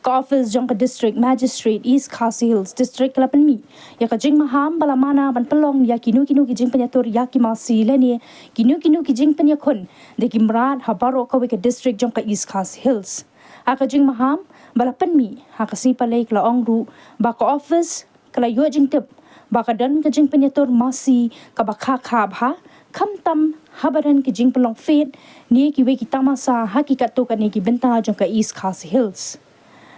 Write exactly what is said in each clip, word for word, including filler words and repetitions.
Office jong ka District Magistrate East Khasi Hills District ka la pynmih ïa ka jingmaham ba la mana ban pynlong ïa kino kino ki jingpynïatur ïa ki masi lane kino kino ki jingpynïakhun da ki mrad ha baroh kawei ka district jong ka East Khasi Hills. Ha ka jingmaham ba la pynmih ha ka sngi Palei ka la ong ruh ba ka office ka la ïoh jingtip ba ka don ka jingpynïatur masi kaba kha kha bha, khamtam haba don ka jingpynlong fete ne kiwei ki tamasa ha ki katto katne ki bynta jong ka East Khasi Hills.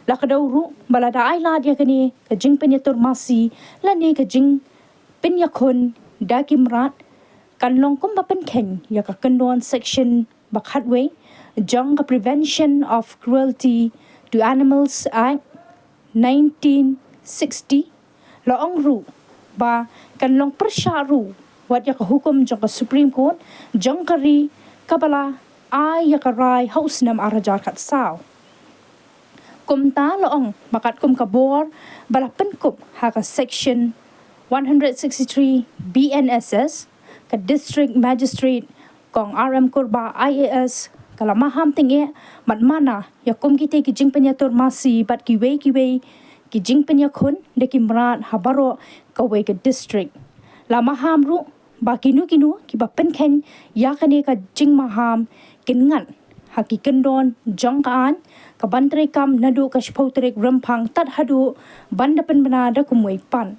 La ka daw ruh ba lada ai lad ïa kane ka jingpynïatur masi lane ka jingpynïakhun da ki mrad, kan long kumba pynkheiñ ïa ka kyndon section ba khatwei jong ka Prevention of Cruelty to Animals Act nineteen sixty. La ong ruh ba kan long pyrshah ruh wat ïa ka hukum jong ka Supreme Court jong ka ri kaba la ai ïa ka rai ha u snem ar hajar khatsaw. Kumta la ong ba katkum ka bor ba la pynkup ha ka section one hundred sixty-three B N S S, ka District Magistrate Kong R M Kurbah I A S ka la maham tyngeh bad mana ïa kum kitei ki jingpynïatur masi bad kiwei kiwei ki jingpynïakhun da ki mrad ha baroh kawei ka district. La maham ruh ba kino kino kiba pynkheiñ ïa kane ka jingmaham kin ngat ha ki kyndon jong ka aiñ kaban treikam naduh ka shiphew tarik Rymphang tad haduh ban da pynbna da kumwei pat.